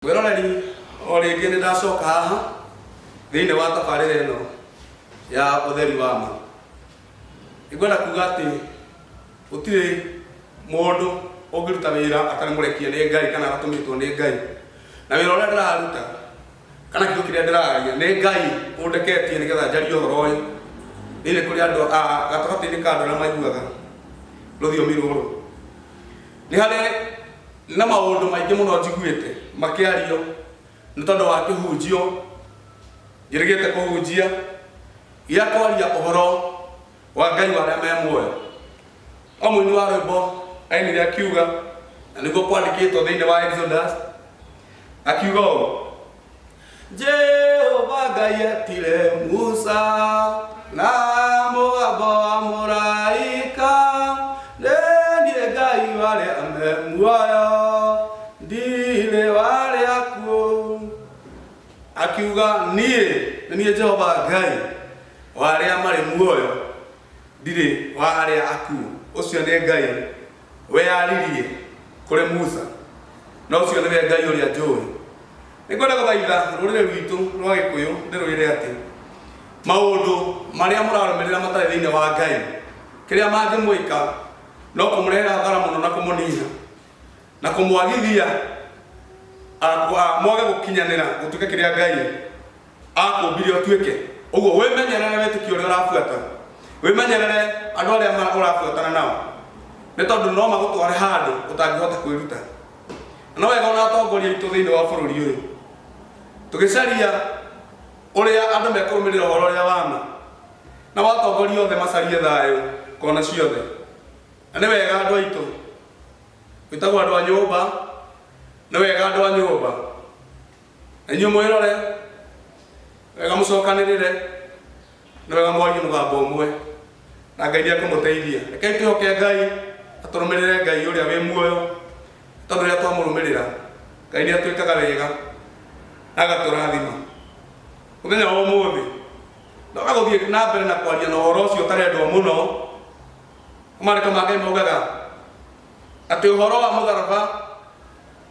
Mwĩroreri o rĩngĩ nĩ ndacoka haha thĩinĩ wa tabarĩra ĩno ya ũtheri wa ma. Nĩngwenda kuga atĩ gũtirĩ mũndũ ũngĩruta wĩra atarĩ mũrekie nĩ Ngai kana atatũmĩtwo nĩ Ngai. Na wĩra ũrĩa ndĩraruta kana kiugo kĩrĩa ndĩraria nĩ Ngai ũndeketie nĩgetha njarie ũhoro ũyũ thĩinĩ kũrĩ andũ a gatagatĩ-inĩ ka andũ arĩa maiguaga rũthiomi rũrũ. Nĩ harĩ na maũndũ maingĩ mũno njiguĩte makĩario nĩ tondũ wa kĩhunjio njĩrĩgĩte kũhunjia gĩa kwaria ũhoro wa Ngai wa arĩa me muoyo. O mũini wa rwĩmbo ainire akiuga, na nĩguo kwandĩkĩtwo thĩinĩ wa Exodus, akiuga ũũ, Jehova Ngai etire Musa na mũgambo wa mũraika, nĩ niĩ Ngai wa arĩa me muoyo, ndirĩ wa arĩa akuũ. Akiuga, niĩ nĩ niĩ Jehova Ngai wa arĩa marĩ muoyo, ndirĩ wa arĩa akuũ. Ũcio nĩ Ngai weyaririe kũrĩ Musa, na ũcio nĩwe Ngai ũrĩa njũĩ. Nĩngwenda gũthaitha rũrĩrĩ rwitũ rwa Gĩkũyũ ndĩrwĩre atĩ maũndũ marĩa mũrarũmĩrĩra matarĩ thĩinĩ wa Ngai, kĩrĩa mangĩmwĩka no kũmũrehera hathara mũno na kũmũnina na kũmwagithia mwage gũkinyanĩra gũtuĩka kĩrĩa Ngai akũmbire ũtuĩke. Ũguo wĩmenyerere wĩtĩkio ũrĩa ũrabuata, wĩmenyerere andũ arĩa ũrabuatana nao, nĩ tondũ no magũtware handũ ũtangĩhota kwĩruta. Na no wega ona atongoria aitũ thĩinĩ wa bũrũri ũyũ tũgĩcaria ũrĩa andũ mekũrũmĩrĩra ũhoro ũrĩa wa ma, na watongoria othe macarie thayũ kona ciothe. Na nĩ wega andũ aitũ gwĩtagwo andũ a nyũmba, nĩ wega andũ a nyũmba na inyuĩ mwĩrore wega, mũcokanĩrĩre, nĩ wega mwarie mũgambo ũmwe na Ngai nĩ ekũmũteithia. Rekei twĩhoke Ngai na tũrũmĩrĩre Ngai ũrĩa wĩ muoyo, tondũ rĩrĩa twamũrũmĩrĩra Ngai nĩ atwĩkaga wega na agatũrathima. Mũthenya wa ũmũthĩ ndoka gũthiĩ na mbere na kwaria na ũhoro ũcio ũtarendwo mũno. Maandĩko ma Ngai maugaga atĩ ũhoro wa mũtharaba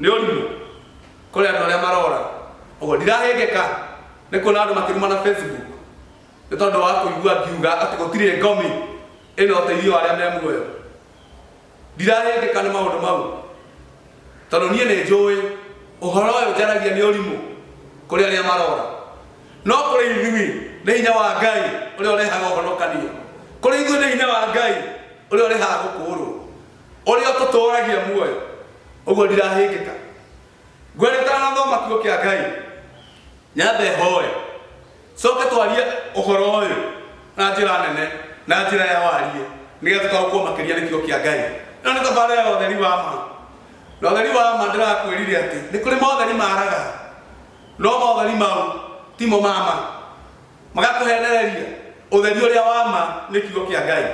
nĩ ũrimũ kũrĩ andũ arĩa marora. Ũguo ndirahĩngĩka nĩ kuona andũ makĩrumana Facebook nĩ tondũ wa kũigua ngiuga atĩ gũtirĩ ngomi ĩna ũteithio wa arĩa me muoyo. Ndirahĩngĩka nĩ maũndũ mau tondũ niĩ nĩ njũĩ ũhoro ũyũ njaragia nĩ ũrimũ kũrĩ arĩa marora, no kũrĩ ithuĩ nĩ hinya wa Ngai ũrĩa ũrehaga ũhonokanio, kũrĩ ithuĩ nĩ hinya wa Ngai ũrĩa ũrehaga gũkũũrwo, ũrĩa ũtũtũragia muoyo. Ũguo ndirahĩngĩka. Ngwenda ũtanathoma kiugo kĩa Ngai nyambe hoe, coke twarie ũhoro ũyũ na njĩra nene na njĩra ya warie nĩgetha tũtaũkwo makĩria nĩ kiugo kĩa Ngai. Ĩno nĩ tabarĩra ya ũtheri wa ma, na ũtheri wa ma ndĩrakwĩrire atĩ nĩ kũrĩ motheri maraga, no motheri mau timo ma ma, magakũhenereria. Ũtheri ũrĩa wa ma nĩ kiugo kĩa Ngai.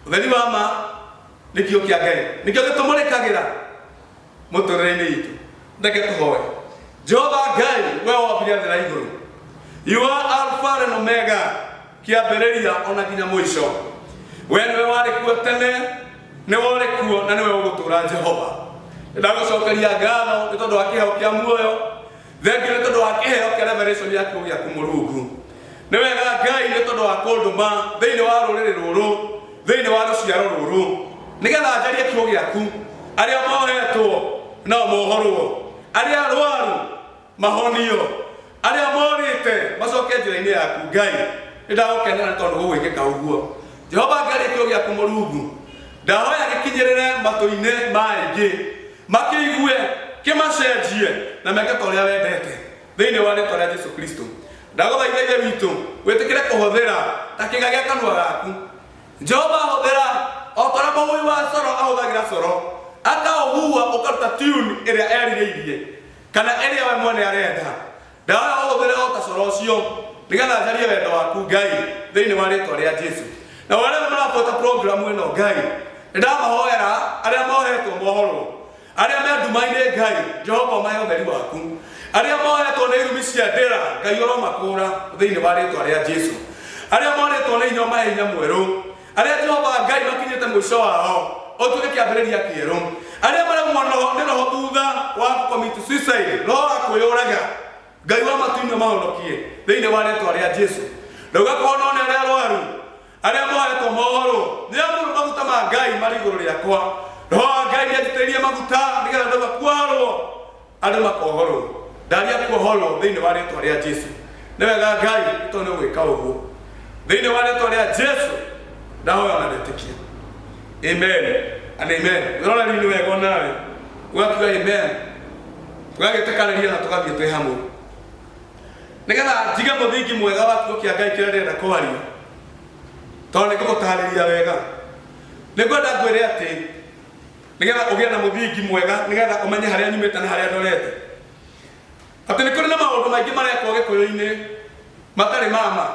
Ũtheri wa ma nĩ kiugo kĩa Ngai, nĩkĩo gĩtũmũrĩkagĩra mũtũrĩre-inĩ itũ. Reke tũhoe. Jehova Ngai, we wombire thĩ na igũrũ, you are Alpha and Omega, kĩambĩrĩria ona nginya mũico. We nĩwe warĩ kuo tene, nĩwe ũrĩ kuo na nĩwe ũgũtũra. Jehova, nĩndagũcokeria ngatho nĩ tondũ wa kĩheo kĩa muoyo. Thengiũ nĩ tondũ wa kĩheo kĩa revelation ya kiugo gĩaku Mũrungu. Nĩ wega Ngai nĩ tondũ wa kũndũma thĩinĩ wa rũrĩrĩ rũrũ, thĩinĩ wa rũciaro rũrũ, nĩgetha njarie kiugo gĩaku. Arĩa mohetwo nao mohorwo, arĩa arwaru mahonio, arĩa morĩte macoke njĩra-inĩ yaku. Ngai, nĩ ndagũkenera nĩ tondũ gũgwĩkĩka ũguo. Jehova Ngai, kiugo gĩaku Mũrungu ndahoya gĩkinyĩrĩre matũ-inĩ ma aingĩ, makĩigue, kĩmacenjie na meke ta ũrĩa wendete, thĩinĩ wa rĩtwa rĩa Jesu Kristo. Ndagũthaitha Ithe witũ wĩtĩkĩre kũhũthĩra ta kĩga gĩa kanua gaku. Jehova, hũthĩra o ta ũrĩa mũhuhi wa coro ahũthagĩra coro, akaũhuha ũkaruta tune ĩrĩa erirĩirie kana ĩrĩa we mwene arenda. Ndahoya ũhũthĩre o ta coro ũcio nĩgetha njarie wendo waku Ngai, thĩinĩ wa rĩtwa rĩa Jesu. Na arĩa marabuata programu ĩno Ngai, nĩ ndamahoera arĩa mohetwo mohorwo, arĩa me nduma-inĩ Ngai, Jehova ũmahe ũtheri waku, arĩa mohetwo nĩ irumi cia ndĩra Ngai ũromakũra thĩinĩ wa rĩtwa rĩa Jesu, arĩa morĩtwo nĩ hinya ũmahe hinya mwerũ, arĩa Jehova Ngai makinyĩte mũico wao Ũtuĩke kĩambĩrĩria kĩerũ. Arĩa maraumwo nĩ roho thutha wa commit suicide, roho wa kwĩyũraga, Ngai wa matu-inĩ ũmahonokie thĩinĩ wa rĩtwa rĩa Jesu. Ndauga kũhonwo nĩ arĩa arwaru, arĩa mohetwo mohorwo, nĩ amu maguta ma Ngai marĩ igũrũ rĩakwa. Roho wa Ngai nĩ anjitĩrĩirie maguta nĩgetha ndauga kuohorwo andũ makohorwo. Ndaria kuohorwo thĩinĩ wa rĩtwa rĩa Jesu. Nĩ wega Ngai nĩ tondũ nĩ ũgwĩka ũguo. Thĩinĩ wa rĩtwa rĩa Jesu ndahoya na ndetĩkia. Amen and amen. Wĩroreri nĩ wega onawe ũgakiuga amen, tũgagĩtĩkanĩria na tũgathiĩ twĩ hamwe nĩgetha njige mũthingi mwega wa kiugo kĩa Ngai kĩrĩa ndĩrenda kwaria, tondũ nĩ ngũgũtarĩria wega. Nĩ ngwenda ngwĩre atĩ nĩgetha ũgĩe na mũthingi mwega, nĩgetha ũmenye harĩa nyumĩte na harĩa ndorete, atĩ nĩ kũrĩ na maũndũ maingĩ marekwo Gĩkũyũ-inĩ matarĩ ma ma.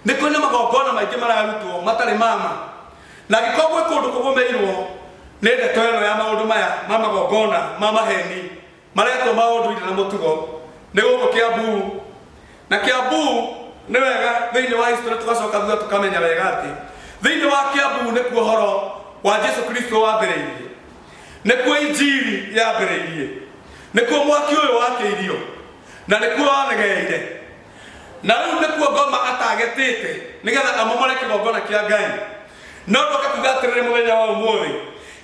Nĩ kũrĩ na magongona maingĩ mararutwo matarĩ ma ma. Na angĩkorwo gwĩ kũndũ kũgũmĩirwo nĩ ndeto ĩno ya maũndũ maya ma magongona ma maheni marekwo ma ũndũire na mũtugo, nĩ gũkũ Kiambu. Na Kiambu nĩ wega thĩinĩ wa history tũgacoka thutha tũkamenya wega atĩ thĩinĩ wa Kiambu nĩkuo ũhoro wa Jesu Kristo wambĩrĩirie, nĩkuo injiri yambĩrĩirie, nĩkuo mwaki ũyũ wakĩirio na nĩkuo wathegeeire. Na rĩu nĩkuo ngoma atagetĩte nĩgetha amomore kĩgongona kĩa Ngai. No ndoka kuga atĩrĩrĩ mũthenya wa ũmũthĩ,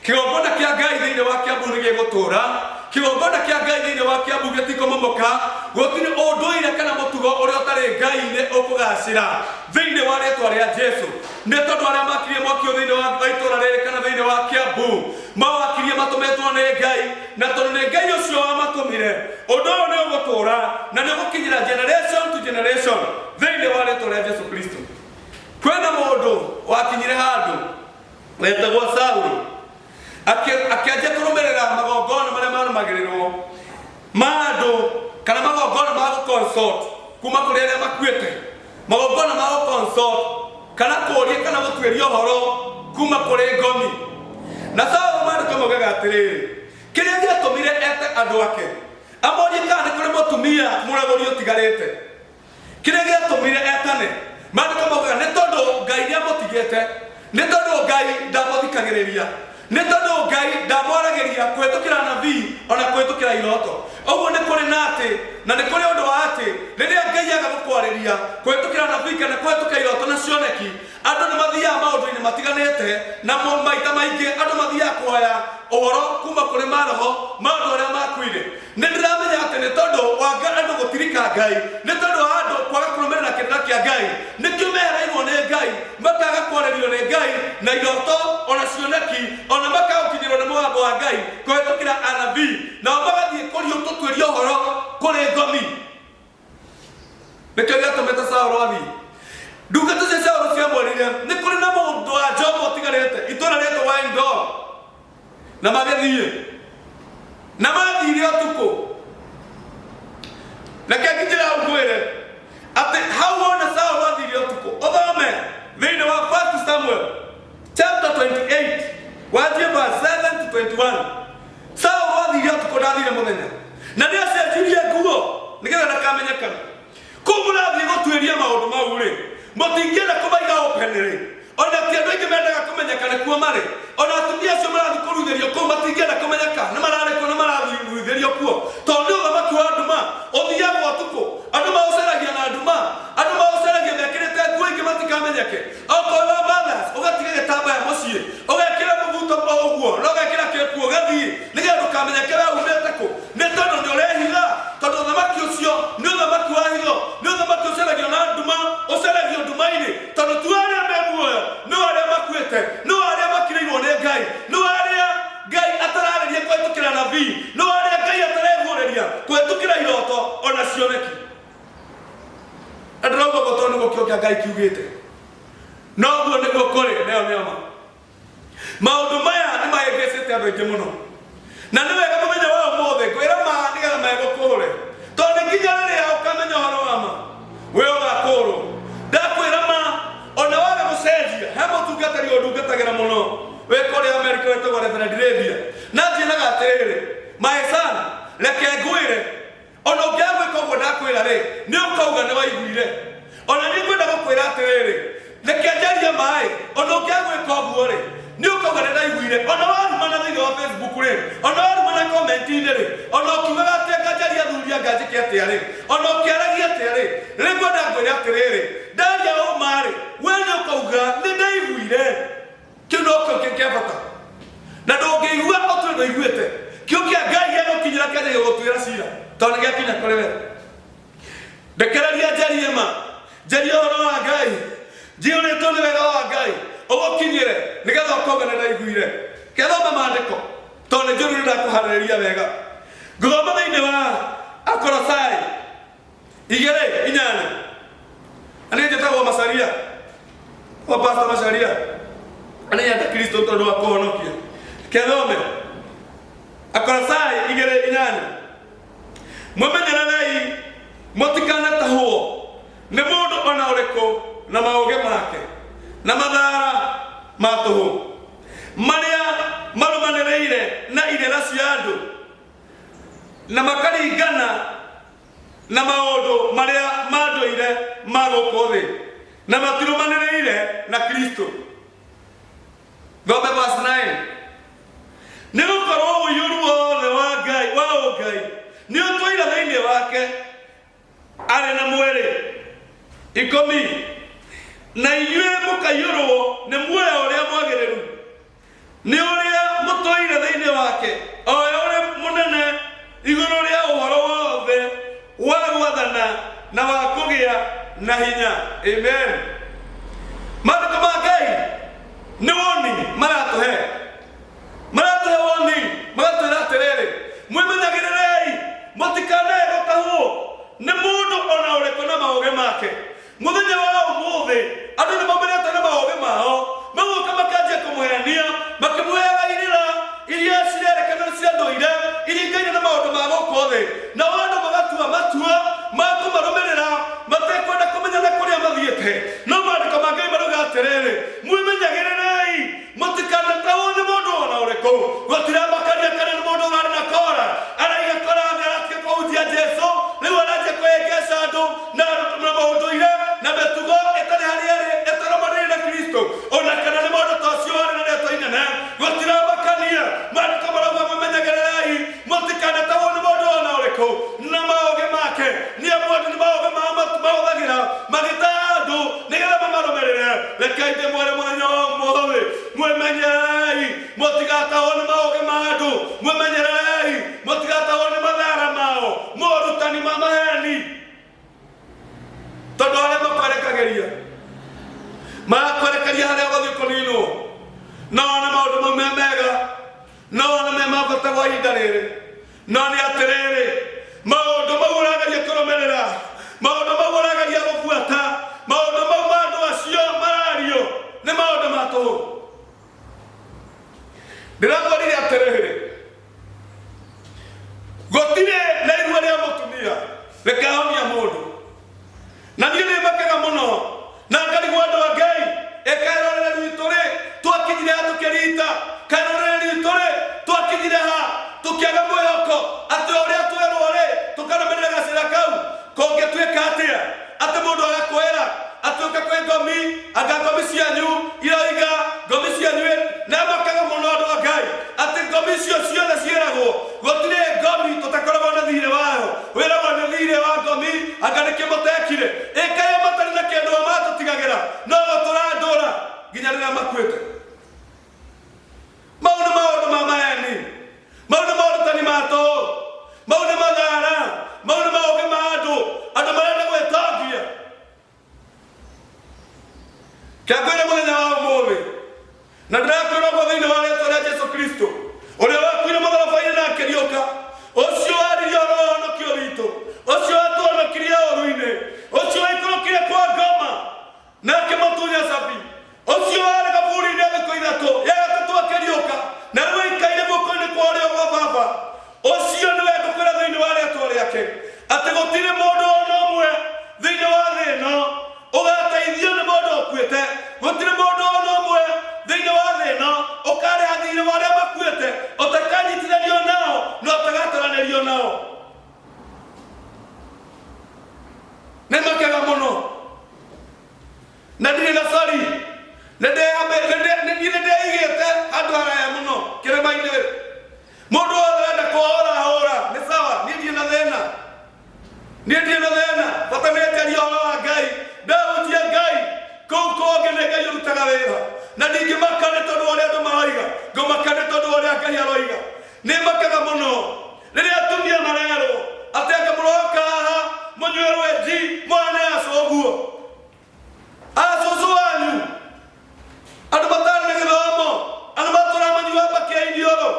kĩgongona kĩa Ngai thĩinĩ wa Kiambu nĩ gĩgũtũũra. Kĩgongona kĩa Ngai thĩinĩ wa Kiambu gĩtikũmomoka. Gũtirĩ ũndũire kana mũtugo ũrĩa ũtarĩ Ngai-inĩ ũkũgacĩra thĩinĩ wa rĩtwa rĩa Jesu. Nĩ tondũ arĩa makirie mwaki ũyũ thĩinĩ wa itũũra rĩrĩ kana thĩinĩ wa Kiambu mawakirie matũmĩtwo nĩ Ngai, na tondũ nĩ Ngai ũcio wamatũmire, ũndũ ũyũ nĩ ũgũtũũra na nĩ ũgũkinyĩra generation to generation thĩinĩ wa rĩtwa rĩa Jesu Kristo. Kwĩna mũndũ wakinyire handũ wetagwo Saulu, akĩanjia kũrũmĩrĩra magongona marĩa marũmagĩrĩrwo ma andũ kana magongona ma gũconsult kuma kũrĩ arĩa makuĩte, magongona ma gũconsult kana kũũria kana gũtuĩria ũhoro kuma kũrĩ ngomi. Na Saulu maandĩko maugaga atĩrĩrĩ, kĩrĩa gĩatũmire ete andũ ake amorie kana nĩ kũrĩ mũtumia mũragũri ũtigarĩte, kĩrĩa gĩatũmire etane, maandĩko maugaga nĩ tondũ Ngai nĩ amũtigĩte, nĩ tondũ Ngai ndamũthikagĩrĩria, nĩ tondũ Ngai ndamwaragĩria kũhĩtũkĩra nabii ona kũhĩtũkĩra iroto. Ũguo nĩ kũrĩ na atĩ na nĩ kũrĩ ũndũ wa atĩ rĩrĩa Ngai aga gũkwarĩria kũhĩtũkĩra nabii kana kũhĩtũkĩra iroto na cioneki, andũ nĩ mathiaga maũndũ-inĩ matiganĩte, na maita maingĩ andũ mathiaga kũhoya ũhoro kuma kũrĩ maroho ma andũ arĩa makuire. Nĩ ndĩramenya atĩ nĩ tondũ wa andũ gũtirika Ngai, nĩ tondũ wa andũ kwaga kũrũmĩrĩra kĩrĩra kĩa Ngai, nĩkĩo mehereirwo nĩ Ngai, makaga kwarĩrio nĩ Ngai na iroto ona cioneki, ona makaga gũkinyĩrwo nĩ mũgambo wa Ngai kũhĩtũkĩra anabii, nao magathiĩ kũrio tũtuĩria ũhoro kũrĩ ngomi. Nĩkĩo gĩatũmĩte Saũlũ athiĩ. Ndungata cia Saũlũ ciamwĩrire, nĩ kũrĩ na mũndũ wa nja ũmwe ũtigarĩte itũũra rĩetagwo Endor. Na magĩthiĩ. Na mathire ũtukũ. Reke nginyĩre hau ngwĩre atĩ hau wona Saũlũ athire ũtukũ, ũthome thĩinĩ wa 1 Samuel chapter 28 wanjie verse 7 to 21. Saũlũ athire ũtukũ, ndathire mũthenya, na nĩ acenjirie nguo nĩgetha ndakamenyekane. Kũu mũrathiĩ gũtuĩria maũndũ mau rĩ, mũtingĩenda kũmaiga open rĩ, ona ti andũ aingĩ mendaga kũmenyeka nĩkuo marĩ. Ona atumia acio marathiĩ kũruithĩrio kũu matingĩenda kũmenyeka nĩ mararĩ kuo na marathiĩ kuo, tondũ nĩ ũthamaki wa nduma ũthiagwo ũtukũ. Andũ maũcaragia na nduma, andũ maũcaragia mekĩrĩte nguo ingĩ matikamenyeke. Okorwo wa mothers, ũgatiga gĩtambaya mũciĩ, ũgekĩra mũbuto o ũguo na ũgekĩra kĩkuo ũgathiĩ nĩgetha ndũkamenyeke we umĩte kũ, nĩ tondũ nĩ ũrehitha. Tondũ ũthamaki ũcio nĩ ũthamaki wa hitho, nĩ ũthamaki ũcaragio na nduma, ũcaragio nduma-inĩ, tondũ ti arĩa me muoyo, no arĩa makuĩte, no arĩa makirĩirwo nĩ Ngai, no arĩa Ngai atararĩria kũhĩtũkĩra nabii, no arĩa Ngai atareguũrĩria kũhĩtũkĩra iroto ona cioneki. Na ndĩrauga ũguo tondũ nĩguo kĩo kĩa Ngai kiugĩte, noguo nĩguo kũrĩ, nayo nĩyo ma. Maũndũ maya nĩ mahĩngĩcĩte andũ aingĩ mũno, na nĩ wega mũthenya wa ũmũthĩ ngwĩra ma nĩgetha megũkũũre, tondũ nĩ nginya rĩrĩa ũkamenya ũhoro wa ma we ũgakũũrwo. Ndakwĩra ma, ona waga gũcenjia, he mũtungatĩri ũndungatagĩra mũno wĩ kũrĩa Amerika wĩtagwo Reverend Rabia, na anjĩraga atĩrĩrĩ, my son, reke ngwĩre, ona ũngĩaga gwĩka ũguo ndakwĩra rĩ, nĩ ũkauga nĩ waiguire. Ona niĩ ngwenda gũkwĩra atĩrĩrĩ, reke njarie maĩ, ona ũngĩaga gwĩka ũguo rĩ, Nĩ ũkauga nĩ ndaiguire. Ona warumana thĩinĩ wa Facebook rĩ, ona warumana comment-inĩ rĩ, ona ũkiugaga atĩ anga njarie athuri anga njĩke atĩa rĩ, ona ũkĩaragia atĩa rĩ, rĩ ngwenda ngwĩre atĩrĩrĩ, ndaria ũma rĩ, we nĩ ũkauga nĩ ndaiguire. Kĩu nokĩo kĩ kĩa bata. Na ndũngĩigua ũtue ndũiguĩte. Kĩu kĩa Ngai gĩagũkinyĩra kĩanjia gũgũtuĩra cira tondũ nĩ gĩakinya kũrĩ we. Ndekereria njarie ma, njarie ũhoro wa Ngai, njiyũrĩtwo nĩ wega wa Ngai, ũgũkinyĩre nĩgetha ũkauga nĩ ndaiguire. Kethome maandĩko tondũ nĩ njũru nĩ ndakũharĩrĩria wega. Ngũthoma thĩinĩ wa Akolosai 2:8. Na niĩ njĩtagwo Macharia, o Pastor Macharia. Na nĩ nyenda Kristo tondũ wa kũhonokia. Kethome Akolosai 2:8. Mwĩmenyererei mũtikanatahwo nĩ mũndũ o na ũrĩkũ na maũgĩ make na mathaara ma tũhũ marĩa marũmanĩrĩire na irĩra cia andũ na makaringana na maũndũ marĩa ma ndũire ma gũkũ thĩ na matirũmanĩrĩire na Kristo. Thome verse 9. Nĩ gũkorwo ũiyũru wothe wa Ngai wa ũngai nĩ ũtũire thĩinĩ wake arĩ na mwĩrĩ. 10. Na inyuĩ mũkaiyũrwo nĩ muoyo ũrĩa mwagĩrĩru nĩ ũrĩa mũtũire thĩinĩ wake, o we ũrĩ mũnene igũrũ rĩa ũhoro wothe wa gwathana na wa kũgĩa na hinya. Amen. Maandĩko ma Ngai nĩ woni maratũhe, maratũhe woni, magatwĩra atĩrĩrĩ, mwĩmenyagĩrĩrei mũtikanae gũtahwo nĩ mũndũ o na ũrĩkũ na maũgĩ make. Mũthenya wa ũmũthĩ andũ nĩ maumĩrĩte na maũgĩ mao, magoka makanjia kũmũhenia makĩmũheaga irĩra iria cirerekana nĩ cia ndũire iringaine na maũndũ ma gũkũ thĩ, nao andũ magatua matua ma kũmarũmĩrĩra matekwenda kũmenya na kũrĩa mathiĩte. No maandĩko ma Ngai marauga atĩrĩrĩ, mwĩmenyagĩrĩrei mũtikanatahwo nĩ mũndũ o na ũrĩkũ. Gũtiramakania kana nĩ mũndũ ũrarĩ na kora, araiga kora thĩ aratiga kũhunjia Jesu, rĩu aranjia kũhĩngĩca andũ na na maũndũire na mĩtugo ĩtarĩ harĩa ĩrĩ ĩtarũmanĩrĩire na Kristo, ona kana nĩ mũndũ ta ũcio warĩ na rĩtwa inene. Gũtiramakania, maandĩko marauga mwĩmenyagĩrĩrei mũtikanatahwo nĩ mũndũ o na ũrĩkũ na maũgĩ make, nĩ amu andũ nĩ maũgĩ mao mahũthagĩra magĩtaha andũ nĩgetha mamarũmĩrĩre. Rekei ndĩmwĩre mũthenya wa ũmũthĩ, mwĩmenyererei mũtigatahwo nĩ maũgĩ ma andũ, mwĩmenyererei mũtigatahwo nĩ mathara mao, morutani ma maheni, tondũ arĩa makwerekagĩria marakwerekeria harĩa ũgathiĩ kũninwo. No one maũndũ mau me mega, no one me ma bata gwa ihinda rĩrĩ, no nĩ atĩrĩrĩ, maũndũ mau ũrageria kũrũmĩrĩra, maũndũ mau ũrageria gũbuata, maũndũ mau ma andũ acio marario nĩ maũndũ ma tũhũ. Ndĩrakwĩrire atĩrĩrĩ, gũtirĩ na irua rĩa mũtumia rĩkahonia mũndũ. Na niĩ nĩ makaga mũno na ngarigwo andũ a Ngai, ĩkaĩ rũrĩrĩ rwitũ rĩ twakinyire ha tũkĩrita, kaĩ rũrĩrĩ rwitũ rĩ twakinyire ha tũkĩaga mwĩhoko atĩ o ũrĩa twerwo rĩ tũkarũmĩrĩra gacĩra kau. Kũngĩtuĩka atĩa atĩ mũndũ agakwĩra atĩ ũka kwĩ ngomi, anga ngomi cianyu iroiga ngomi cianyu ĩ, na makaga mũno andũ a Ngai atĩ ngomi icio ciothe ciĩragwo gũtirĩ ngomi tũtakoragwo na thirĩ wayo, wĩragwo nĩ thirĩ wa ngomi, anga nĩkĩ mũtekire. Ĩkaĩ matarĩ na kĩndũ o matũtigagĩra no gũtũrandũra nginya rĩrĩa makuĩte. Mau nĩ maũndũ ma maheni, mau nĩ morutani ma tũhũ, mau nĩ mathara, mau nĩ maũgĩ ma andũ, andũ marenda gwĩtongia. Kĩakwĩra mũthenya wa ũmũthĩ, na ndĩrakwĩra ũguo thĩinĩ wa rĩtwa rĩa Jesu Kristo ũrĩa wakuire mũtharaba-inĩ na akĩriũka, ũcio waririe ũhoro wa ũhonokio witũ, ũcio watũhonokirie ũũru-inĩ, ũcio waikũrũkire kwa ngoma na akĩmũtunya cabi, ũcio warĩ kaburi-inĩ thikũ 3, ya gatatũ akĩriũka, na rĩu aikaire guoko-inĩ kwa ũrĩo gwa Baba, ũcio nĩwe ngũkwĩra thĩinĩ wa rĩtwa rĩake atĩ gũtirĩ mũndũ o na ũmwe thĩinĩ wa thĩ ĩno ũgateithio nĩ mũndũ ũkuĩte, gũtirĩ mũndũ o na ũmwe thĩinĩ wa thĩ ĩno ũkarĩha thiirĩ wa arĩa makuĩte, ũtakanyitithanio nao na ũtagataranĩrio nao. Nĩ makaga mũno na ndirĩ na sori, nĩ niĩ nĩ ndeigĩte. Niĩ ndirĩ na thĩna, bata nĩ njarie ũhoro wa Ngai, ndahunjia Ngai kũu kũngĩ nĩ Ngai ũrutaga wĩra. Na ndingĩmaka nĩ tondũ wa ũrĩa andũ maroiga, ngũmaka nĩ tondũ wa ũrĩa Ngai aroiga. Nĩ makaga mũno rĩrĩa atumia marerwo atĩ anga mũroka haha mũnyue rwenji mũhane acũ ũguo. Acũcũ wanyu andũ matarĩ na gĩthomo, andũ matũraga manyuaga mbakĩ ya iniũrũ,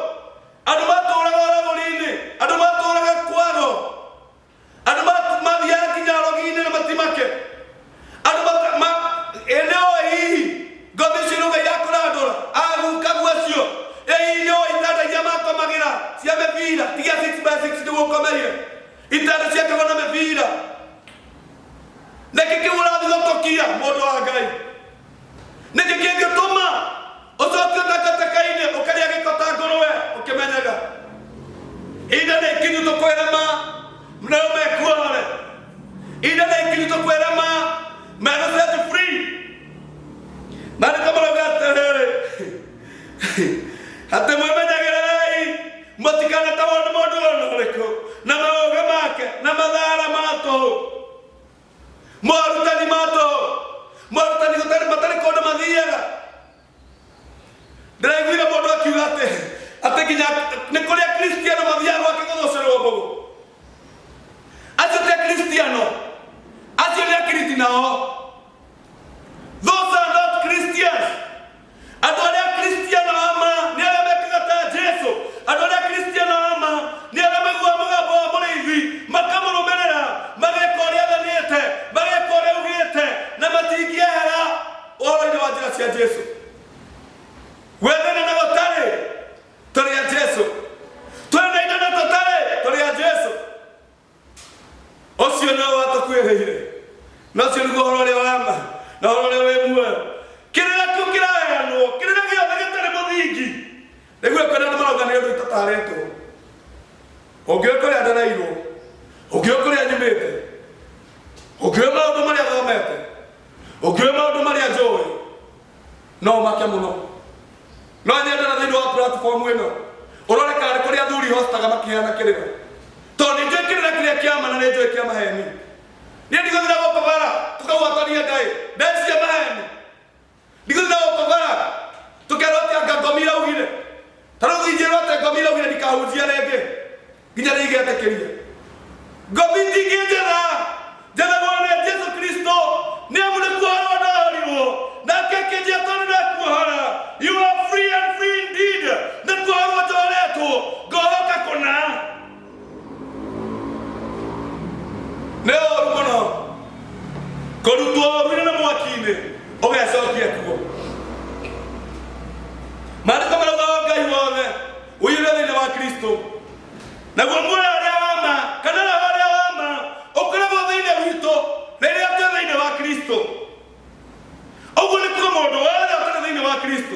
andũ matũraga ũragũri-inĩ, andũ matũraga kwago, andũ mathiaga nginya rogi-inĩ na matimake, andũ ĩ nĩoĩ hihi ngothi icio irauga irakũrandũra agukagu acio, ĩ hihi nĩoĩ itanda iria makomagĩra cia mĩbira tiga 6 by 6 nĩguo ũkomeire itanda ciakagwo na mĩbira. Nĩkĩ kĩu ũrathiĩ gũtũkia mũndũ wa Ngai? Nĩkĩ kĩngĩtũma ũcokio takataka-inĩ ũkarĩa gĩko ta ngũrũwe ũkĩmenyaga? Ihinda nĩ ikinyu tũkwĩre ma nao mekuohore. Ihinda nĩ ikinyu tũkwĩre ma megũ set free. Maandĩko marauga atĩrĩrĩ, atĩ mwĩmenyagĩrĩrei mũtikanatahwo nĩ mũndũ o na ũrĩkũ na maũgĩ make na mathara ma tũhũ, morutani ma tũhũ, morutani gũtarĩ matarĩ kũndũ mathiaga. Ndĩraiguire mũndũ akiuga atĩ nginya nĩ kũrĩ akristiano mathiaga gwake gũthũcĩrwo mbũgũ. Acio ti akristiano, acio nĩ akiriti nao. Those are not Christians. Andũ arĩa Kristiano a ma nĩ arĩa mekaga ta Jesu. Andũ arĩa Kristiano a ma nĩ arĩa maiguaga mũgambo wa mũrĩithi, makamũrũmĩrĩra, mageka ũrĩa athanĩte, mageka ũrĩa augĩte, na matingĩehera ũhoro-inĩ wa njĩra cia Jesu. Gwethana na gũtarĩ, tũrĩ a Jesu. Twĩ na indo na tũtarĩ, tũrĩ a Jesu. Ũcio nĩwe watũkuĩrĩire, na ũcio nĩguo ũhoro ũrĩa wa ma na ũhoro ũrĩa wĩ muoyo. Kĩrĩra kĩu kĩraheanwo, kĩrĩra gĩothe gĩtarĩ mũthingi, nĩguo kwĩna andũ marauga nĩ ũndũ itatarĩtwo. Ũngĩũĩ kũrĩa ndereirwo, ũngĩũĩ kũrĩa nyumĩte, ũngĩũĩ maũndũ marĩa thomete, ũngĩũĩ maũndũ marĩa njũĩ, no ũmake mũno. No nyende na thĩinĩ wa platform ĩno ũrore kana nĩ kũrĩ athuri hostaga makĩheana kĩrĩra, tondũ nĩ njũĩ kĩrĩra kĩrĩa kĩa ma na nĩ njũĩ kĩa maheni. Niĩ ndigũthiĩ na gũkũ bara tũkagwatania ndaĩ ndaĩ cia maheni, ndigũthiĩ na gũkũ bara tũkerwo atĩ anga ngomi iraugire. Ta rĩu njĩrwo atĩ ngomi iraugire ndikahunjia rĩngĩ nginya rĩrĩa igetĩkĩria. Ngomi ndingĩnjetha, njethagwo nĩ Jesu Kristo, nĩ amu nĩ kuohorwo ndohorirwo, nake akĩnjĩra tondũ ndakuohora, you are free and free indeed. Nĩ kuohorwo njohoretwo, ngohoka kũna. Nĩ ũru mũno kũrutwo ũru-inĩ na mwaki-inĩ ũgecokia kuo. Maandĩko marauga o Ngai wothe ũiyũre thĩinĩ wa Kristo, naguo muoyo ũrĩa wa ma kana roho ũrĩa wa ma ũkoragwo thĩinĩ witũ rĩrĩa twĩ thĩinĩ wa Kristo. Ũguo nĩ kuga mũndũ wothe ũtarĩ thĩinĩ wa Kristo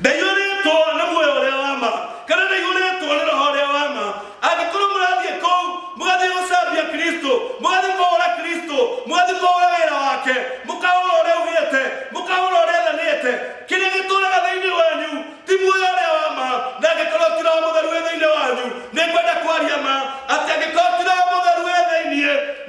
ndaiyũrĩtwo nĩ muoyo ũrĩa wa ma kana ndaiyũrĩtwo nĩ roho ũrĩa wa ma. Angĩkorwo mũrathiĩ kũu mũgathiĩ gũcambia Kristo, mũgathiĩ kũhũra Kristo, mũgathiĩ kũhũra wĩra wake, mũkahũra ũrĩa augĩte, mũkahũra ũrĩa athanĩte, kĩrĩa gĩtũraga thĩinĩ wanyu ti muoyo ũrĩa wa ma. Na angĩkorwo ti Roho Mũtheru wĩ thĩinĩ wanyu, nĩ ngwenda kwaria ma atĩ angĩkorwo ti Roho Mũtheru wĩ thĩinĩ,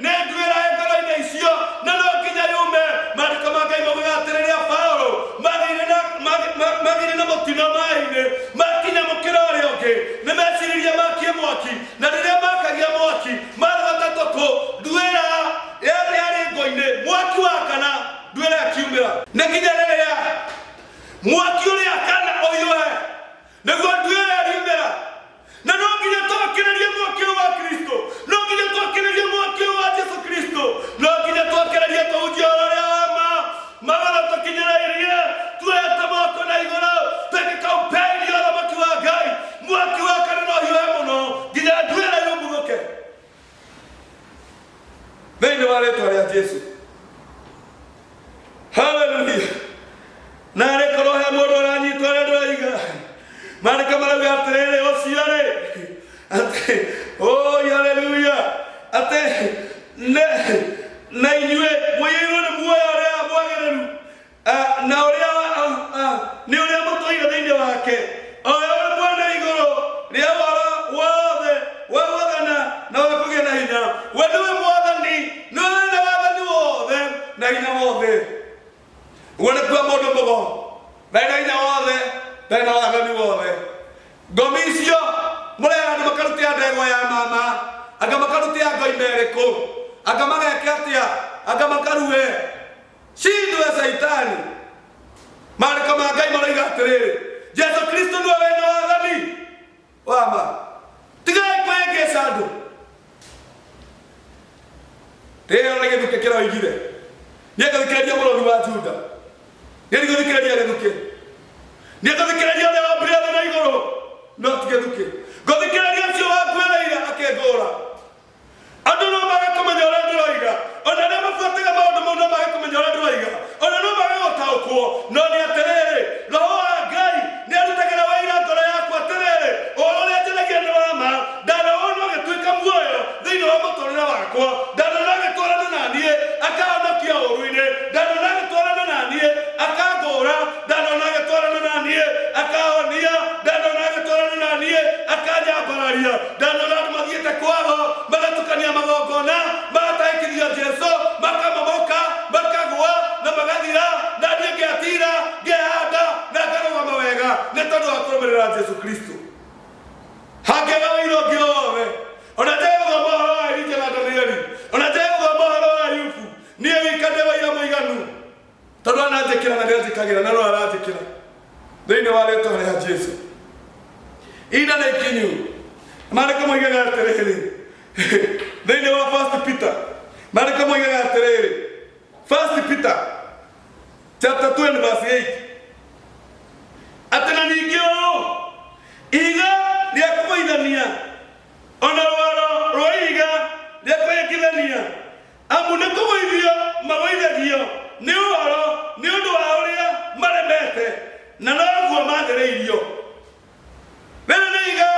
nĩ nduĩra ĩ ngoro-inĩ icio na no nginya yume. Maandĩko ma Ngai maugaga atĩ rĩrĩa Paulo magĩire na mũtino maĩ-inĩ, makinya mũkĩra ũrĩa ũngĩ, nĩ meciririe makie mwaki, na rĩrĩa makagia mwaki marogota tũkũ, nduĩra yarĩ ngo-inĩ, mwaki wakana, nduĩra ĩkiumĩra. Nĩ nginya rĩrĩa mwaki ũrĩa kana ũhiũhe nĩguo nduĩra ĩriumĩra. Na no nginya twakĩrĩrie mwaki ũyũ wa Kristo, no nginya twakĩrĩrie mwaki ũyũ wa Jesu Kristo, no nginya twakĩrĩrie tũhunjie ũhoro ũrĩa wa ma magana tũkinyĩrĩirie, tuoete moko na igũrũ twĩke kampeni ya ũthamaki wa Ngai. Mwaki wakana no ũhiũhe mũno nginya nduĩra yumbuthũke thĩinĩ wa rĩtwa rĩa Jesu. Haleluya. Na arĩ korwo he mũndũ ũranyitwo ũrĩa ndĩroiga, maandĩko marauga atĩrĩrĩ, ũcio rĩ atĩ oi haleluya, atĩ na inyuĩ mũiyũirwo nĩ muoyo ũrĩa mwagĩrĩru, na ũrĩa nĩ ũrĩa mũtũire thĩinĩ wake, o we ũrĩ mwene igũrũ rĩa ũhoro wothe wa gwathana na wa kũgĩa na hinya. We nĩwe mwathani. Ũguo nĩ kuga mũndũ mũgo ndarĩ na hinya wothe, ndarĩ na wathani wothe. Ngomi icio mũrera andũ makarutĩra ndegwa ya mama, anga makarutĩra ngoima ĩrĩkũ, anga mageke atĩa, anga makarue. Shindwe Saitani. Maandĩko ma Ngai maroiga atĩrĩrĩ, Jesu Kristo nĩwe wĩna wathani wa ma. Tigai kwĩhĩngĩca andũ. Rĩrĩa nĩ gĩthukĩ kĩroigire, niĩ ngũthikĩrĩria mũrũthi wa Juda, niĩ ndigũthikĩrĩria gĩthukĩ, niĩ ngũthikĩrĩria ũrĩa wombire thĩ na igũrũ, no ti gĩthukĩ. Ngũthikĩrĩria ũcio wanguĩrĩire akĩngũũra. Andũ no mage kũmenya ũrĩa ndĩroiga, ona arĩa mabuataga maũndũ mau no mage kũmenya ũrĩa ndĩroiga, ona no mage gũtaũkwo, no nĩ atĩrĩrĩ, Roho wa Ngai nĩ arutagĩra wĩira ngoro yakwa atĩrĩrĩ, ũhoro ũrĩa njaragia nĩ wa ma. Ndanawona ũgĩtuĩka muoyo thĩinĩ wa mũtũrĩre wakwa, ndanona agĩtwarana na niĩ akahonokia ũũru-inĩ, ndanona agĩtwarana na niĩ akangũũra, ndanona agĩtwarana na niĩ akahonia, ndanona agĩtwarana na niĩ akanyambararia, ndanona andũ mathiĩte kwao magatukania magongona, magatahĩkithia Jesu, makamomoka, makagũa na magathira, na niĩ ngetira, ngehanda na ngarũgama wega nĩ tondũ wa kũrũmĩrĩra Jesu Kristo. Hangĩaga wĩira ũngĩ o wothe, ona njage gũthoma ũhoro wa Elija na Danieli, ona njage gũthoma ũhoro wa Ayubu, niĩ wika ndĩ wĩira mũiganu, tondũ ananjĩkĩra na nĩanjĩkagĩra na no aranjĩkĩra thĩinĩ wa rĩtwa rĩa Jesu. Ihinda nĩ ikinyu. Maandĩko moigaga atĩrĩrĩ, thĩinĩ wa First Peter, maandĩko moigaga atĩrĩrĩ, First Peter chapter 2 and verse 8, atĩ na ningĩ ũũ, ihiga rĩa kũgũithania ona rwaro rwa ihiga rĩa kũhĩngithania, amu nĩ kũgũithio magũithagio nĩ ũhoro nĩ ũndũ wa ũrĩa maremete, na noguo maathereirio. Rĩrĩ nĩ ihiga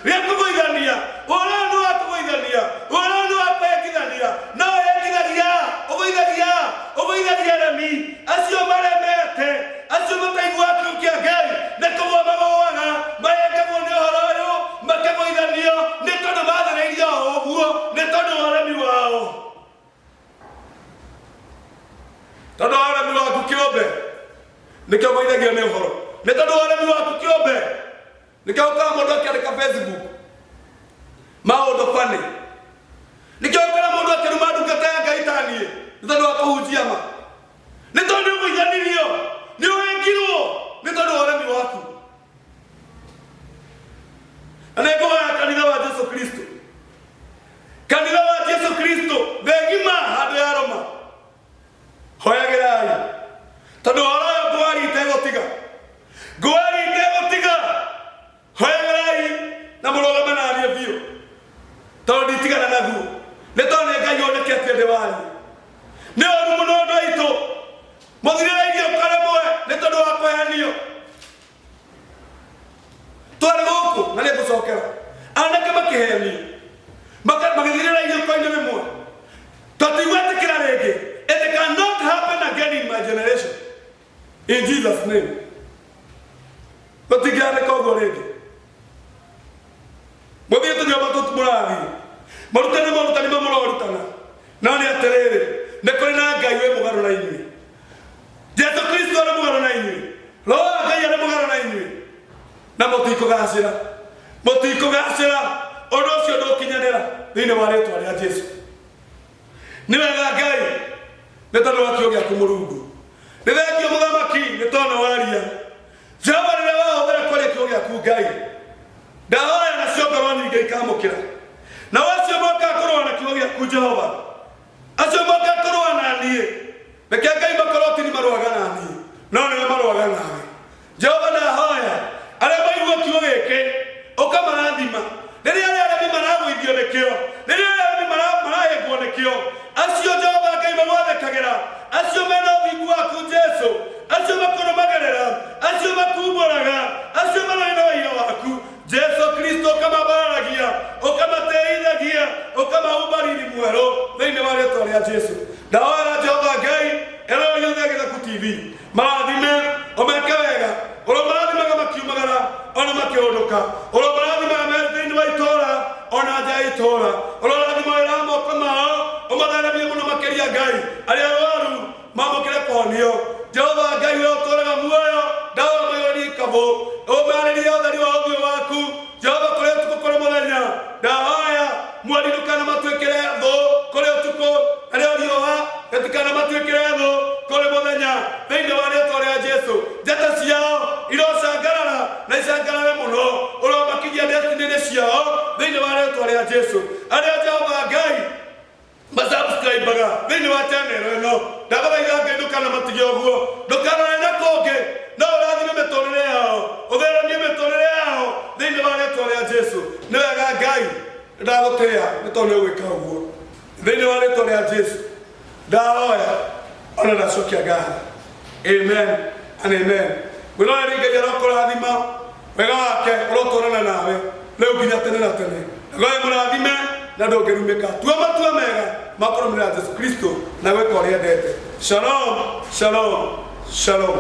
rĩa kũgũithania, ũhoro ũyũ nĩ wa kũgũithania, ũhoro ũyũ nĩ wa kũhĩngithania. No ũhĩngithagia, ũgũithagia, ũgũithagia aremi acio maremete, acio mataiguaga kiugo kĩa Ngai, nĩ kũgũa magũaga, mahĩngagwo nĩ ũhoro ũyũ, makagũithanio nĩ tondũ mathereirio o ũguo nĩ tondũ wa ũremi wao. Tondũ wa ũremi waku kĩũmbe nĩkĩo ũgũithagio nĩ ũhoro, nĩ tondũ wa ũremi waku kĩũmbe nĩkĩo ũkoraga mũndũ akĩandĩka Facebook maũndũ bani, nĩkĩo ũkora mũndũ akĩruma ndungata ya Ngai ta niĩ nĩ tondũ wa kũhunjia ma, nĩ tondũ nĩ ũgũithanirio, nĩ ũhĩngirwo nĩ tondũ wa ũremi waku. Na nĩ ngũhoya kanitha wa Jesu Kristo, kanitha wa Jesu Kristo thĩ ng'ima handũ ya Roma, hoyagĩrai tondũ ũhoro ũyũ ngũwari itegũtiga, ngũwari itegũtiga. Hoyagĩrai na mũrũgame na niĩ biũ tondũ nditigana naguo, nĩ tondũ nĩ Ngai ũndeketie ndĩwarie. Nĩ ũru mũno andũ aitũ mũthirĩre irio karemwe nĩ tondũ wa kũheanio. Twarĩ gũkũ na nĩ ngũcokera, anake makĩhenio magĩthirĩra irio koinĩ rĩmwe, tũtigwĩtĩkĩra rĩngĩ. It cannot happen again in my generation, in Jesus name. Tũtingĩanĩka ũguo rĩngĩ. Mũthiĩ tũnyũmba tũtũ mũrathiĩ marutani, morutani ma mũrorutana, no nĩ atĩrĩrĩ, nĩ kũrĩ na Ngai wĩ mũgarũ na inyuĩ. Jesu Kristo arĩ mũgarũ na inyuĩ, Roho wa Ngai arĩ mũgarũ na inyuĩ, na mũtikũgacĩra, mũtikũgacĩra. Ũndũ ũcio ndũkinyanĩra thĩinĩ wa rĩtwa rĩa Jesu. Nĩ wega Ngai nĩ tondũ wa kiugo gĩaku Mũrungu. Nĩ thengio mũthamaki nĩ tondũ nĩ waria. Jehova, rĩrĩa wahũthĩra kwaria kiugo gĩaku Ngai, ndahoya nacio ngoro nyingĩ ikamũkĩra. Nao acio mokaga kũrũa na kiugo gĩaku Jehova, acio mokaga kũrũa na niĩ, reke Ngai makorwo ti marũaga na niĩ, no nĩwe marũaga nawe. Jehova, ndahoya arĩa maigua kiugo gĩkĩ ũkamarathima. Rĩrĩa arĩa aremi maragũithio nĩkĩo, rĩrĩa arĩa aremi marahĩngwo nĩkĩo, acio Jehova Ngai magwathĩkagĩra, acio mena ũthingu waku Jesu, acio makũrũmagĩrĩra, acio makumbũraga, acio marĩ na ũira waku Jesu Kristo, ũkamambararagia, ũkamatĩithagia, ũkamahumba riri mwerũ thĩinĩ wa rĩtwa rĩa Jesu. Ndahoera Jehova Ngai ĩrĩa yothe Gĩthaku TV, marathime, ũmeke wega, ũrĩmarathimaga makiumagara ona makĩũnũka, ũrĩmarathimaga me thĩinĩ wa itũũra ona nja ya itũũra, ũrĩrathima wĩra wa moko mao, ũmatheremie mũno makĩria Ngai. Arĩa arwaru Mamũkĩre kũhonio. Jehova Ngai we ũtũũraga muoyo, ndawa maiyũrĩrie ikabũ, ũmarĩrie ũtheri wa ũthiũ waku. Jehova kũrĩ ũtukũ kũrĩ mũthenya, ndahoya mweri ndũkanamatuĩkĩre thũ kũrĩ ũtukũ, narĩo riũa rĩtikanamatuĩkĩre thũ kũrĩ mũthenya. Thĩinĩ wa rĩĩtwa rĩa Jesu, njata ciao irocangarara na icangarare mũno, ũromakinyia destiny-inĩ ciao thĩinĩ wa rĩĩtwa rĩa Jesu. Arĩa Jehova Ngai masubscribaga thĩinĩ wa channel ĩno, ndagũthaitha Ngai ndũkanamatige ũguo, ndũkanarore na kũngĩ, no ũrathime mĩtũrĩre yao, ũtheremie mĩtũrĩre yao thĩinĩ wa rĩtwa rĩa Jesu. Nĩ wega Ngai, ndagũtĩĩa nĩ tondũ nĩ ũgwĩka ũguo thĩinĩ wa rĩtwa rĩa Jesu. Ndahoya ona ndacokia ngatho. Amen and amen. Mwĩroreri, Ngai arokũrathima, wega wake ũrotwarana nawe rĩu nginya tene na tene. Ngai mũrathime na ndũngĩrumĩka. Tua matua mega ma kũrũmĩrĩra Jesu Kristo na gwĩka ũrĩa endete. Shalom, shalom, shalom.